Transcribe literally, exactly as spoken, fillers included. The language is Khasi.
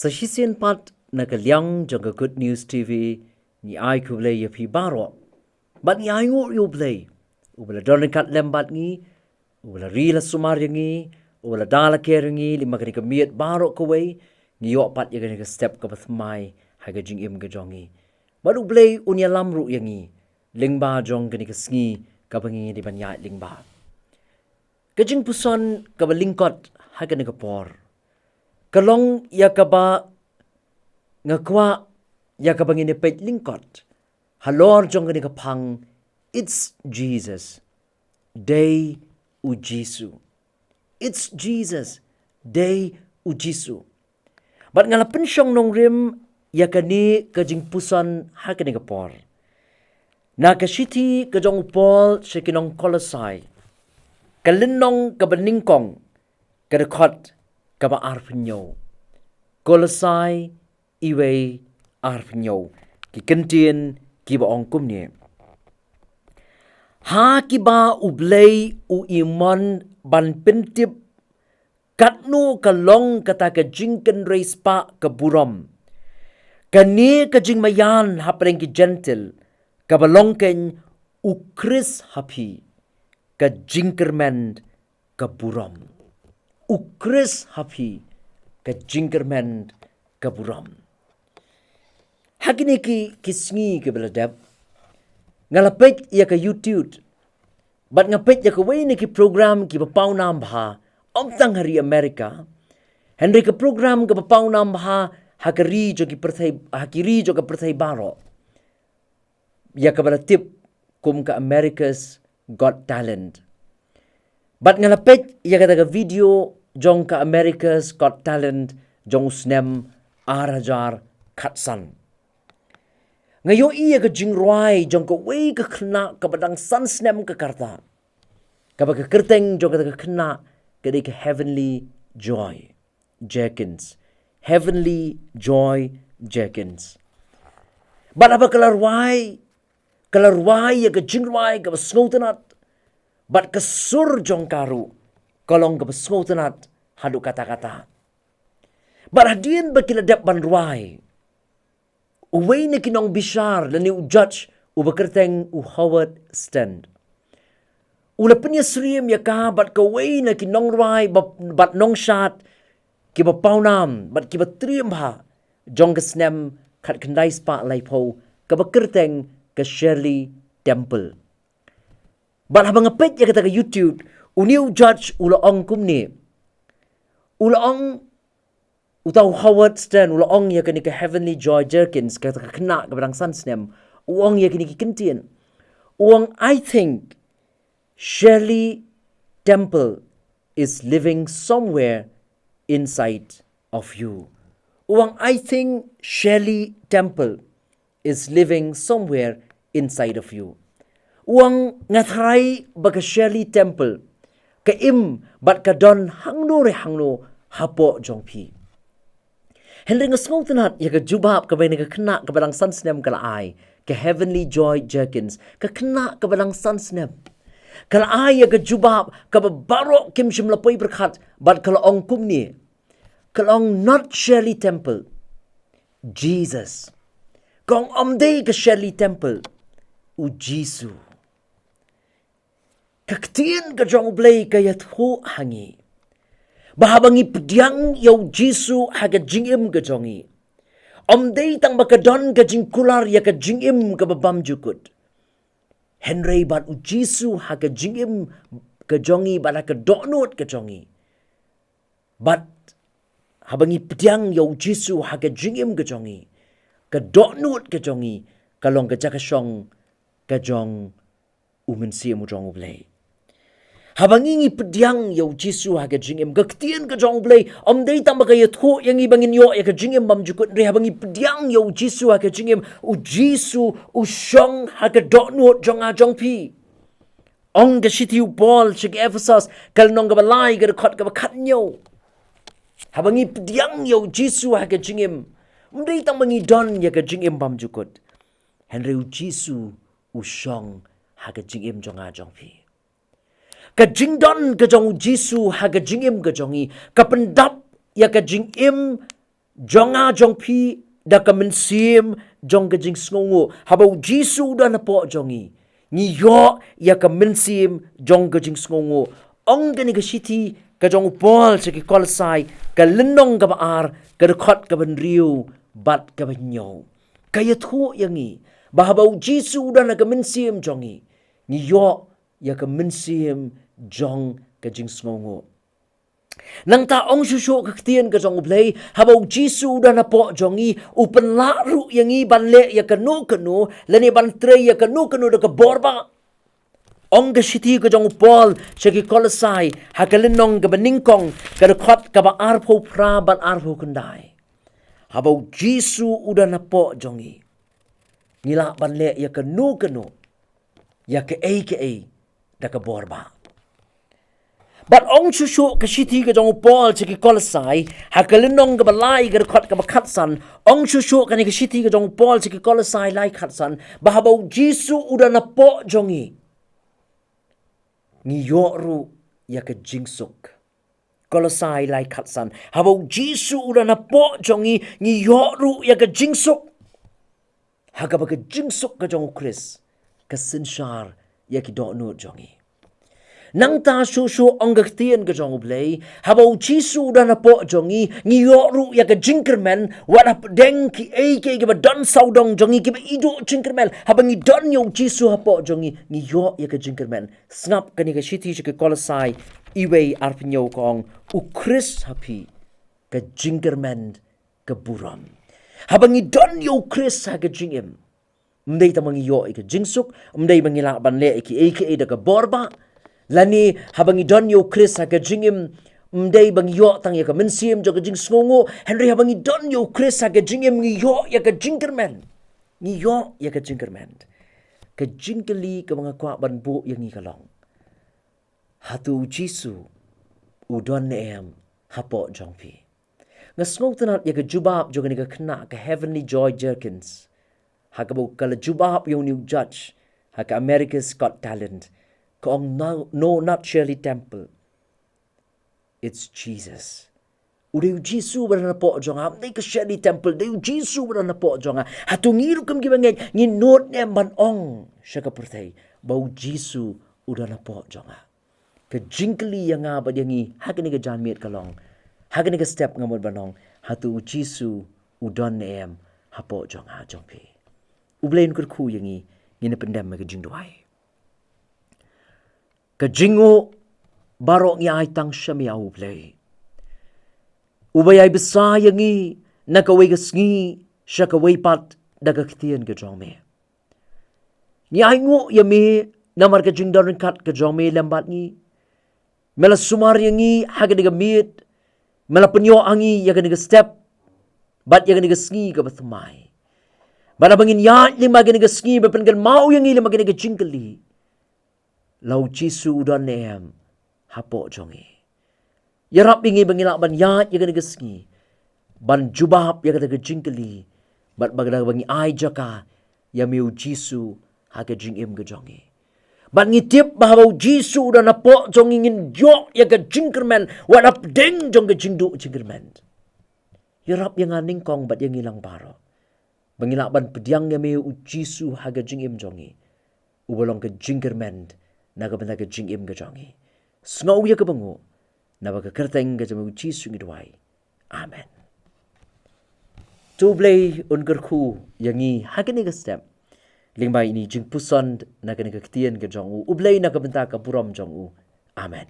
Sa shisien pat na ka liang jong ka Good News T V, ngi ai khublei ïa phi baroh. Bad ngi ai nguh ïa U Blei uba la don ryngkat lem bad ngi, uba la ri la sumar ïa ngi, uba la da la ker ïa ngi lyngba kane ka miet baroh kawei. Ngi ïoh pat ïa kane ka step kaba thymmai ha ka jingim ka jong ngi. Bad U Blei un ïalam ruh ïa ngi lyngba jong kane ka sngi kaba ngi dei ban ïaid lyngba. Ka jingpuson kaba lyngkot ha kane ka por ka long ïa kaba nga kwah ïa kaba ngin ïa peit lyngkot halor jong kane ka phang, It's Jesus. Dei U Jisu. It's Jesus. Dei U Jisu. Bad nga la pynshong nongrim ïa kane ka jingpuson ha kane ka por na ka shithi ka jong u Paul sha ki nong Kolosai, ka lynnong kaba nyngkong, ka dkhot kaba arphew hynñiew. Kolosai uwei arphew hynñiew. Ki kyntien kiba ong kumne: Ha kiba U Blei u imon ban pyntip katno ka long kata ka jingkynrei spah ka burom, kane ka jingmaïan hapdeng ki Jentil, kaba long kein U Khrist ha phi, ka jingkyrmen ka burom. U Khrist ha phi, ka jingkyrmen ka burom. Ha kine ki, ki sngi kiba la dep, nga la peit ïa ka YouTube bad nga peit ïa kawei na ki program kiba pawnam bha, ym tang ha ri America, hynrei ka program kaba pawnam bha ha ka ri jong ki pyrthei, ha ki ri jong ka pyrthei baroh, ïa kaba la tip kum ka America's Got Talent. Bad nga la peit ïa kata ka video jong ka America's Got Talent jong u snem ar hajar khatsan. Nga ïohi ïa ka jingrwai jong kawei ka khynnah kaba dang san snem ka rta, kaba ka kyrteng jong kata ka khynnah ka dei ka Heavenly Joy Jenkins. Heavenly Joy Jenkins. Bad haba ka la rwai, ka la rwai ïa ka jingrwai kaba sngewtynnat, bad ka sur jong ka ruh ka long kaba sngewtynnat haduh katta katta. Bad hadien ba ki la dep ban rwai, uwei na ki nongbishar lane u judge uba kyrteng u Howard Stern, u la pynïasyriem ïa ka bad kawei na ki nongrwai bad nongshad kiba pawnam bad kiba triem bha jong ka snem khatkhyndai spah laiphew, kaba kyrteng ka Shirley Temple. Bad haba nga peit ïa kata ka YouTube, une u judge u la ong kumne. U la ong, uta u Howard Stern u la ong ïa kane ka Heavenly Joy Jenkins, kata ka khynnah kaba dang san snem, u ong ïa kine ki kyntien. U ong, "I think Shirley Temple is living somewhere inside of you." U ong, "I think Shirley Temple is living somewhere inside of you." U ong, "Nga tharai ba ka Shirley Temple ka im bad ka don hangno re hangno hapoh jong phi." Hynrei nga sngewtynnat ïa ka jubab kaba kane ka khynnah kaba dang san snem ka la ai, ka Heavenly Joy Jenkins, ka khynnah kaba dang san snem. Ka la ai ïa ka jubab kaba baroh kim shym la poi pyrkhat, bad ka la ong kumne. Ka la ong, "Not Shirley Temple, Jesus." Ka ong, "Ym dei ka Shirley Temple, U Jisu." Ka ktien ka jong U Blei ka ïathuh ha ngi ba haba ngi pdiang ïa U Jisu ha ka jingim ka jong ngi, ym dei tang ba ka don ka jingkular ïa ka jingim kaba bymjukut, hynrei bad U Jisu ha ka jingim ka jong ngi, bad ha ka dohnud ka jong ngi. Bad haba ngi pdiang ïa U Jisu ha ka jingim ka jong ngi, ka dohnud ka jong ngi ka long ka jaka shong ka jong U Mynsiem u jong U Blei. Haba ngi, ngi pdiang ïa U Jisu ha ka jingim, ka ktien ka jong U Blei ym dei tang ba ka ïathuh ïa ngi ba ngin ïoh ïa ka jingim bymjukut, hynrei haba ngi pdiang ïa U Jisu ha ka jingim, U Jisu u shong ha ka dohnud jong nga jong phi. Ong ka shithi u Paul sha ki Ephesos, ka lynnong kaba lai, ka dkhot kaba khathynñiew. Haba ngi pdiang ïa U Jisu ha ka jingim, ym dei tang ba ngi don ïa ka jingim bymjukut, hynrei U Jisu u shong ha ka jingim jong nga jong phi. Ka jingdon ka jong U Jisu ha ka jingim ka jong ngi ka pyndap ïa ka jingim jong nga jong phi da ka mynsiem jong ka jingsngewnguh. Haba u Jisu u don hapoh jong ngi, ngi ïoh ïa ka mynsiem jong ka jingsngewnguh. Ong kane ka shithi ka jong u Paul sha ki Kolosai, ka lynnong kaba ar, ka dkhot kaba hynriew bad kaba hynñiew, ka ïathuh ïa ngi ba haba u Jisu u don ha ka mynsiem jong ngi, ngi ïoh ïa ka mynsiem jong ka jingsngewnguh. Nangta ong shuh shuh ka ktien ka jong U Blei, haba u Jisu u don hapoh jong ngi, u pynlah ruh ïa ngi ban leh ïa kano kano, lane ban trei ïa kano kano da ka bor bah. Ong ka shithi ka jong u Paul sha ki Kolosai, ha ka lynnong kaba nyngkong, ka dkhot kaba arphew phra bad arphew khyndai, haba u Jisu u don hapoh jong ngi, ngi lah ban leh ïa kano kano, ïa kaei kaei da ka bor bah. Bad ong shuh shuh ka shithi ka jong u Paul sha ki Kolosai, ha ka lynnong kaba lai, ka dkhot kaba khatsan, ong shuh shuh kane ka shithi ka jong u Paul sha ki Kolosai lai khatsan, ba haba u Jisu u don hapoh jong ngi, ngi ïoh ruh ïa ka jingsuk. Kolosai lai khatsan, haba u Jisu u don hapoh jong ngi, ngi ïoh ruh ïa ka jingsuk. Ha kaba ka jingsuk ka jong u Khrist ka synshar ïa ki dohnud jong ngi. Nangta shuh shuh ong ka ktien ka jong U Blei, haba u Jisu u don hapoh jong ngi, ngi ïoh ruh ïa ka jingkyrmen, wat hapdeng kiei kiei kiba don sawdong jong ngi kiba i duh jingkyrmen. Haba ngi don ïa u Jisu hapoh jong ngi, ngi ïoh ïa ka jingkyrmen. Sngap kane ka shithi sha ki Kolosai, iwei arphew hynñiew ka ong, u Khrist ha phi, ka jingkyrmen ka burom. Haba ngi don ïa u Khrist ha ka jingim, ym dei tang ba ngi ïoh ïa ka jingsuk, ym dei ba ngi lah ban leh ïa kiei kiei da ka bor bah, lane haba ngi don ïa u Khrist ha ka jingim, ym dei ba ngi ïoh tang ïa ka mynsiem jong ka jingsngewnguh, hynrei haba ngi don ïa u Khrist ha ka jingim, ngi ïoh ïa ka jingkyrmen. Ngi ïoh ïa ka jingkyrmen. Ka jingkylli kaba nga kwah ban buh ïa ngi ka long, hato u Jisu u don ne em hapoh jong phi? Nga sngewtynnat ïa ka jubab jong kane ka khynnah, ka Heavenly Joy Jerkins, ha kaba ka la jubab ïa une u judge ha ka America's Got Talent. Ka ong, no, no, not Shirley Temple. It's Jesus. U dei u Jisu ba don hapoh jong nga, ym dei ka Shirley Temple, dei u Jisu ba don hapoh jong nga. Hato ngi ruh kum kiba ngeit, ngi nud ne em ban ong sha ka pyrthei ba u Jisu u don hapoh jong nga? Ka jingkylli ïa nga bad ïa ngi ha kane ka janmiet ka long, ha kane ka step nga mut ban ong, hato u Jisu u don ne em hapoh jong nga jong phi? U Blei un kyrkhu ïa ngi, ngin ïa pyndem ha ka jingduwai. Ka jingnguh baroh ngi ai tang sha me, A U Blei, uba ïai bsa ïa ngi na kawei ka sngi sha kawei pat da ka ktien ka jong me. Ngi ai nguh ïa me namar ka jingdon ryngkat ka jong me lem bad ngi. Me la sumar ïa ngi ha kane ka miet, me la pynïoh ha ngi ïa kane ka step bad ïa kane ka sngi kaba thymmai. Bad haba ngin ïaid lyngba kane ka sngi, ba pynkynmaw ïa ngi lyngba kane ka jingkylli, la u Jisu u don ne em hapoh jong ngi? Ïarap ïa ngi ba ngi lah ban ïaid ïa kane ka sngi ban jubab ïa kata ka jingkylli, bad ba ka da ba ngi ai jaka ïa me u Jisu ha ka jingim ka jong ngi. Bad ngi tip ba haba u Jisu u don hapoh jong ngi, ngin ïoh ïa ka jingkyrmen wat hapdeng jong ka jingduh jingkyrmen. Ïarap ïa nga nyngkong bad ïa ngi lang baroh ba ngi lah ban pdiang ïa me u Jisu ha ka jingim jong ngi, uba long ka jingkyrmen na ka bynta ka jingim ka jong ngi. Sngew ïa kaba nguh, naba ka kyrteng ka jong me u Jisu ngi duwai. Amen. To U Blei un kyrkhu ïa ngi ha kane ka step lyngba ine i jingpuson na kane ka ktien ka jong u. U Blei na ka bynta ka burom jong u. Amen.